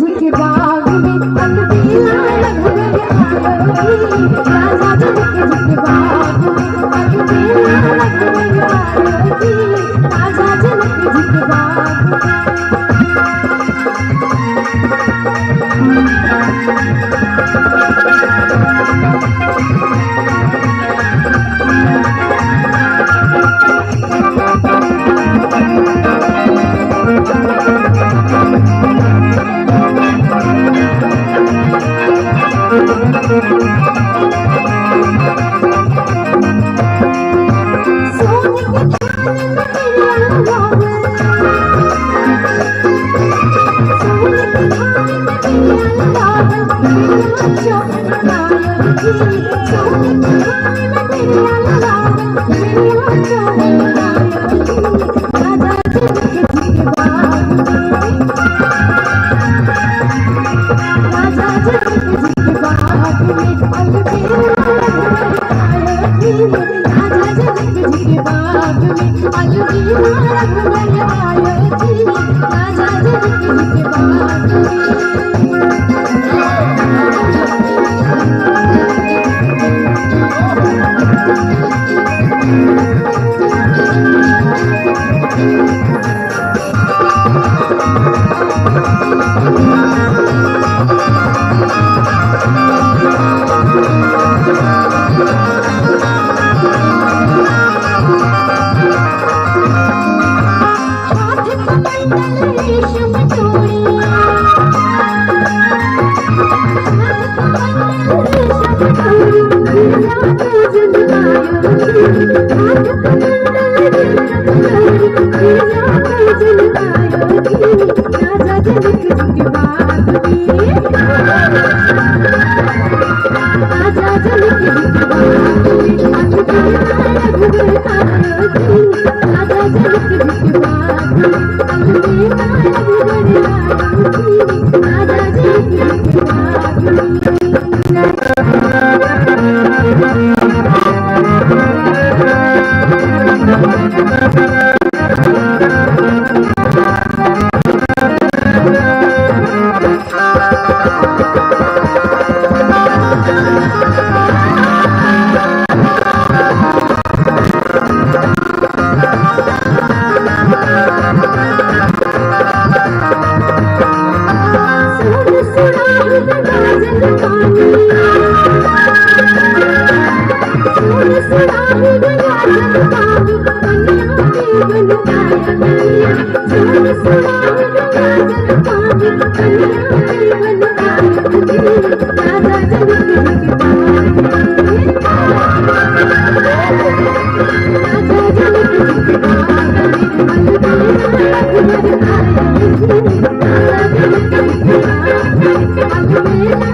जी के बाग में अलबेला रघुवर आयो जी, राजा जनक जी के बाग में अलबेला रघुवर आयो जी, राजा जनक जी के बाग में। सोने के थान में बिरिया लावल, सोने के थान में बिरिया लावल, बिरिया चौहन आयो जी, सोने के थान में बिरिया लावल, बिरिया चौहन आयो जी, राजा जनक जी के बाग में, राजा जनक जी के बाग में अलबेला रघुवर आयो जी, राजा जनक जी के बाग में अलबेला रघुवर आयो जी, राजा जनक जी के बाग में। हाथ कमंडल रेशम चूड़ी, हाथ कमंडल रेशम चूड़ी, गिरजा पूजन आयो जी, हाथ कमंडल रेशम चूड़ी, गिरजा पूजन आयो जी, राजा जनक जी के बाग में, राजा जनक जी के बाग में अलबेला रघुवर आयो जी, राजा जनक जी के बाग में अलबेला रघुवर आयो जी, राजा जनक जी के बाग में। सुन सुराही गंगाजल पानी, सुन सुराही गंगाजल पानी, कन्या के बन आयो जी, सुन सुराही गंगाजल पानी, कन्या के बन आयो जी, राजा जनक जी के बाग में, राजा जनक जी के बाग में अलबेला रघुवर आयो जी, राजा जनक जी के बाग में अलबेला